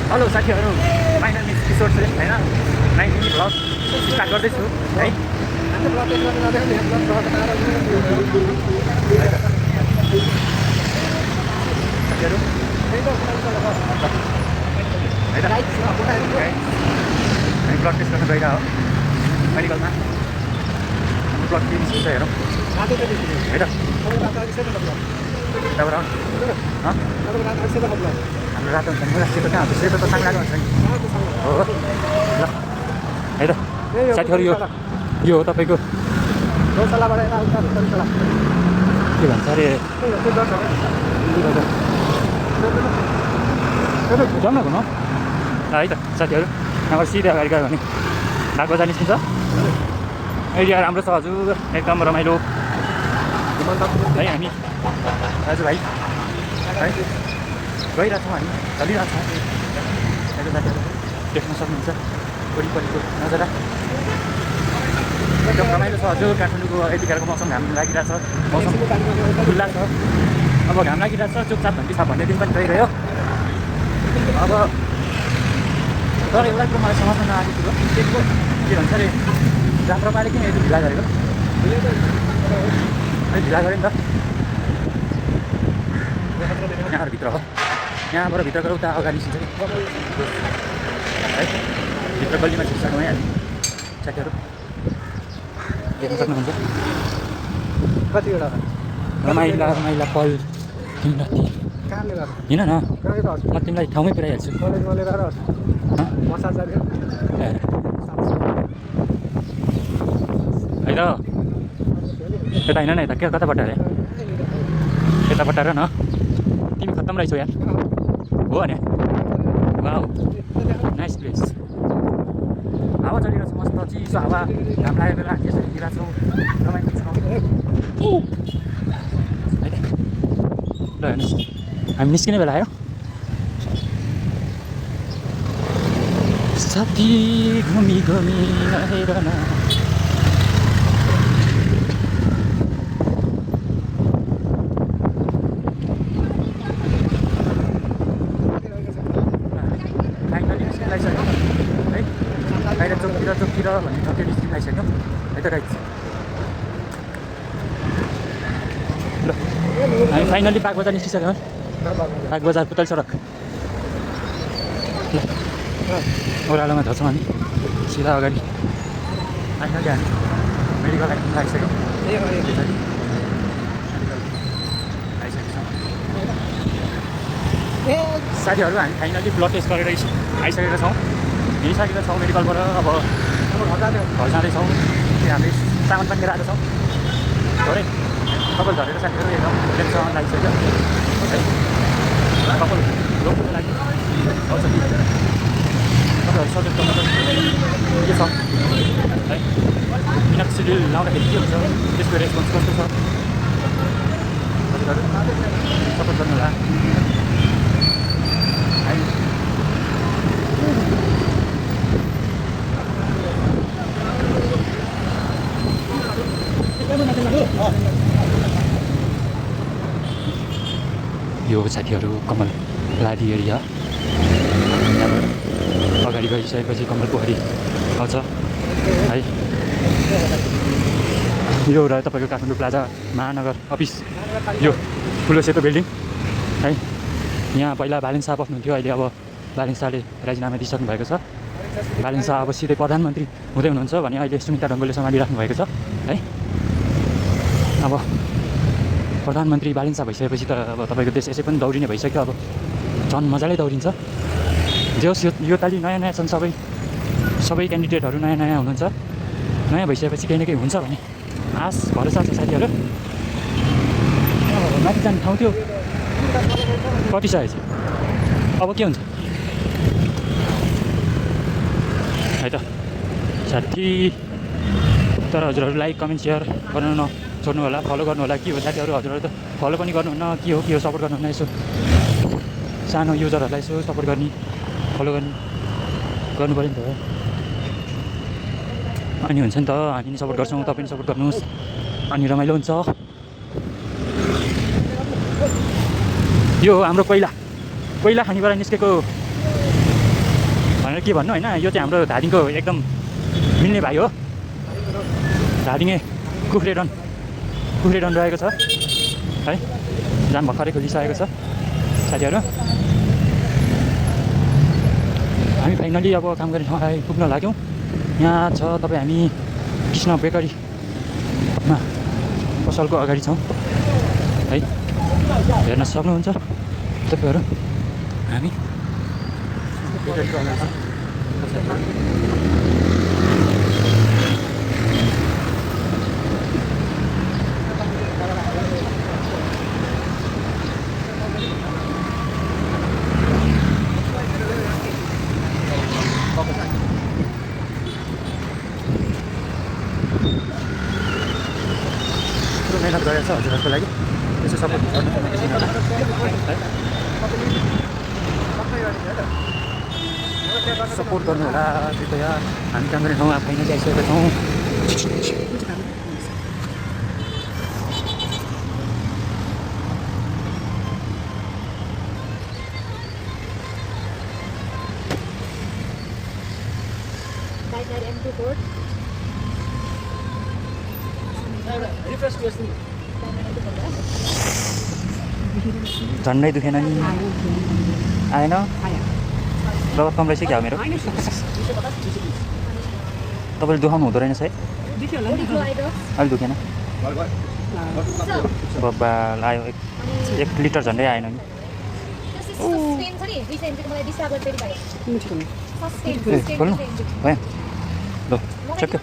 Hello साथीहरू, my name is किशोर श्रेष्ठ होइन, 19 blog start गर्दैछु है। साथीहरू हामी ब्लड टेस्ट गर्न गइरहेको हो मेडिकलमा। हाम्रो ब्लड के निस्किन्छ हेरौँ है त। त्यहाँबाट हाम्रो रातो हुन्छ नि, सेतो कहाँ हुन्छ? सेतो त साङ्लाको हुन्छ नि। हो ल है त साथीहरू, यो हो तपाईँको के भन्छ अरे जाउँ न घुमाउँ है त साथीहरू। यहाँबाट सिधै अगाडि गयो भने बाग बजार निस्किन्छ। एरिया राम्रो छ हजुर, एकदम रमाइलो है। हामी दाजुभाइ है गइरहेछौँ, हामी चलिरहेछौँ। यहाँको साथीहरू देख्न सक्नुहुन्छ वरिपरिको नजारा एकदम रमाइलो छ हजुर। काठमाडौँको यतिखेरको मौसम घाम लागिरहेछ, मौसम खुल्ला छ। अब घाम लागिरहेछ, चुपचाप घन्टी छ भन्ने दिन पनि गइरह्यो। अब तर एउटा कुरो मलाई समस्या नआएको कुरो के भन्छ अरे, जात्रापाले किन यति ढिला गरेको? अलिक ढिला गऱ्यो नि त। यहाँबाट भित्र हो, यहाँबाट भित्र गएर उता अगाडि निस्किन्छ कि है। भित्र गल्लीमा छिर्छौँ है हामी साथीहरू, देख्न सक्नुहुन्छ। कतिवटा रमाइला रमाइला पल तिमी राति हिँड न, म तिमीलाई ठाउँमै पुऱ्याइहाल्छु। है त यता हिँड न, यता क्या कताबाट अरे यताबाट र न। तिमी खत्तम रहेछौ यार, हो भने वाउ नाइस प्लेस। हावा चलिरहेको छ मस्त चिसो हावा, घाम लागेको बेला हामी यसरी हिँडिरहेको छौँ, रमाइलो छ है त। ल हेर्नुहोस् हामी निस्किने बेला आयो। साथी घुमी घुमी नहेर न, चोकतिर भन्ने ठाउँ चाहिँ निस्किन आइसक्यो है त गाइज। ल हामी फाइनली बाग बजार निस्किसक्यौँ। बाग बजार पुतल सडक ल ओह्रालोमा झर्छौँ हामी सिधा अगाडि। फाइनली हामी मेडिकल आइपुग्न आइसक्यौँ। साथीहरू हामी फाइनली ब्लड टेस्ट गरेर आइसकेका छौँ, हिँडिसकेका छौँ मेडिकलबाट। अब घर जाँदैछौँ, हामी सामान पनि लिएर आएको छौँ। थोरै कपाल झरेर साथीहरू एकदम टेन्सन लागिसक्यो है। कपाल रोक्नुको लागि औषधि तपाईँहरू सजेस्ट गर्नु के छ है, मिनक्सिडिल लाउँदाखेरि के हुन्छ, त्यसको रेस्पोन्स कस्तो छ हजुरहरू सपोर्ट गर्नु होला। यो साथीहरू कमल लादी एरिया, अगाडि गइसकेपछि कमल पोखरी आउँछ है। यो एउटा तपाईँको काठमाडौँ प्लाजा महानगर अफिस, यो ठुलो सेतो बिल्डिङ है। यहाँ पहिला बालेन शाह बस्नुहुन्थ्यो, अहिले अब बालेन शाहले राजीनामा दिइसक्नु भएको छ। बालेन शाह अब सिधै प्रधानमन्त्री हुँदै हुनुहुन्छ भने अहिले सुमिता ढङ्गोले सम्हालिराख्नु भएको छ है। अब प्रधानमन्त्री बालेन शाह भइसकेपछि त अब तपाईँको देश यसै पनि दौडिने भइसक्यो। अब झन् मजाले दौडिन्छ। जे होस् यो पालि नयाँ नयाँ छन्, सबै क्यान्डिडेटहरू नयाँ नयाँ हुनुहुन्छ। नयाँ भइसकेपछि केही न केही हुन्छ भने आश भरोसा छ साथीहरू। माथि जाने ठाउँ थियो कटिसकेपछि अब के हुन्छ है त साथी। तर हजुरहरू लाइक कमेन्ट सेयर गर्नु नछोड्नु होला, फलो गर्नु होला। के हो साथीहरू, हजुरहरू त फलो पनि गर्नुहुन्न, के हो सपोर्ट गर्नुहुन्न। यसो सानो युजरहरूलाई यसो सपोर्ट गर्ने, फलो गर्नु पऱ्यो नि त। अनि हुन्छ नि त, हामी नि सपोर्ट गर्छौँ, तपाईँ पनि सपोर्ट गर्नुहोस्, अनि रमाइलो हुन्छ। यो हो हाम्रो कोइला खानीबाट निस्केको भनेर के भन्नु होइन, यो चाहिँ हाम्रो धादिङको एकदम मिल्ने भाइ हो। धादिङे कुखुरेडन रहेको छ है, जाम भर्खरै खोलिसकेको छ साथीहरू। हामी फाइनली अब काम गर्ने ठाउँ पुग्न लाग्यौँ। यहाँ छ तपाईँ, हामी कृष्ण बेकरीमा पसलको अगाडि छौँ है, हेर्न सक्नुहुन्छ तपाईँहरू। हामी बेकरीको अगाडि छौँ। मेहनत गरेको छ हजुरहरूको लागि, त्यसो सपोर्ट गर्नु सपोर्ट गर्नु होला कृपया। हामी काम गर्ने ठाउँमा फाइनली आइसकेका छौँ। झन्डै दुखेन नि, आएन रगत कम रहेछ क्या मेरो। तपाईँले दुखाउनु हुँदो रहेछ है, अहिले दुखेन बब्बा आयो। 1 लिटर झन्डै आएन नि। खोल्नु भयो ल, चक्क